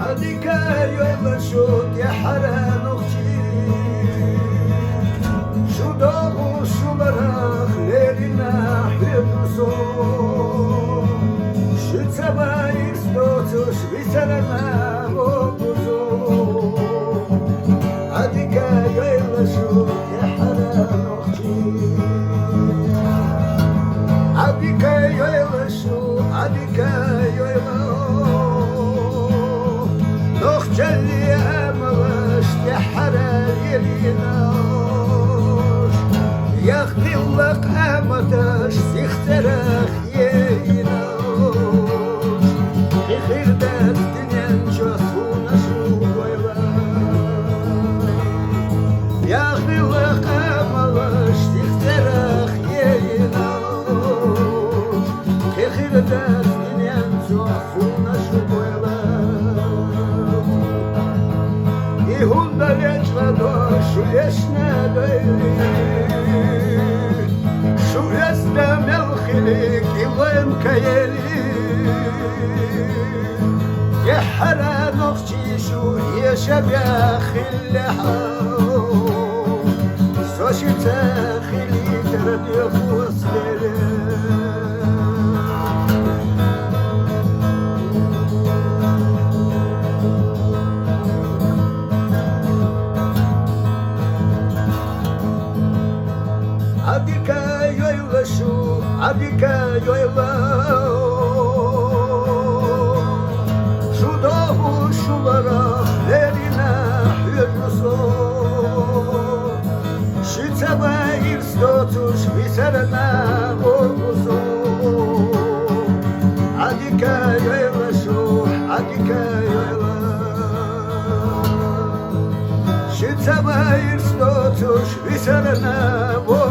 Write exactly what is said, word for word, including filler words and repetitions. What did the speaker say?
Адика йойла шу, тӀехьара нохчий, шу догӀу шуларах лерина хӀуьру со. Шуьца вайс доцуш висарана вогузу. Адика йойла шу, тӀехьара нохчий. Адика йойла шу, адика йойла. Нохчалли амалаш тӀехьара леринош. Яхдилла къаматаш сихцерах еринош. Хихирдат дуьнен чу суна шу вайла. Яхдилла къамалаш сихцерах еринош. Хихирдат дуьнен чу суна шу вайла. И хӀунда лечкъадо шу лешна дойли. Шу эста мел хили кӀилвен каели. ТӀехьара нохчий шу ешабяхиллехьа. Со шуьца хилитар дехус лере. Адика йойла шу, адика йойла. Шу догӀу шуларах лерина хӀуьру со. Шуьца вайс доцуш висарана вогузу. Адика йойла шу, адика йойла. Шуьца вайс доцуш висарана вогузу.